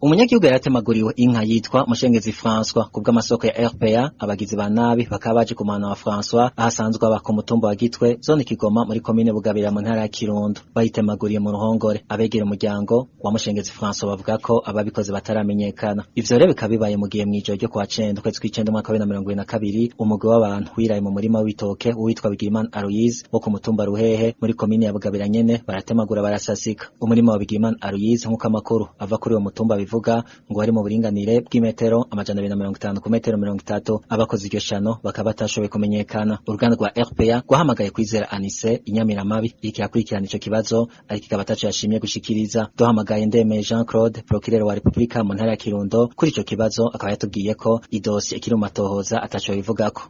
Umunyagihugu yaratemaguriwe inka yitwa Mushengezi François kubw'amasoko ya RPA. Abagizi ba nabi bakaba baje ku muhana wa François ahasanzwe aba ku mutumba wa Gitwe, zone Kigoma, muri komine Bugabira, mu ntara ya Kirundo, bayitemaguriye mu ruhongore. Abegera umuryango wa Mushengezi François bavuga ko ababikoze bataramenyekana. Ivyo rero bikaba bibaye mu gihe mw'ijoro ryo kuwa 9 ukwezi kw'icenda umwaka wa 2022 umugwi w'abantu wiraye mu murima w'ibitoke uwitwa Bigirimana Aloise wo ku mutumba Ruhehe muri komine ya Bugabira nyene, baratemagura barasasika umurima wa Bigirimana Aloise. Nk'uko amakuru ava kuri uwo mutumba bivuga, ngo wari mu buringanire bw'imetero 250 ku metero 30. Abakoze iryo shano bakaba batashoboye kumenyekana. Uruganda rwa RPA rwahamagaye Kwizera Anise Inyamiramabi iriko irakurikirana ico kibazo, ariko ikaba ataco yashimye gushikiriza. Duhamagaye Ndemeye Jean Claude, procureur wa Republika mu ntara ya Kirundo, kuri ico kibazo, akaba yatubwiye ko idosiye ikiri mu matohoza, ataco bivugako.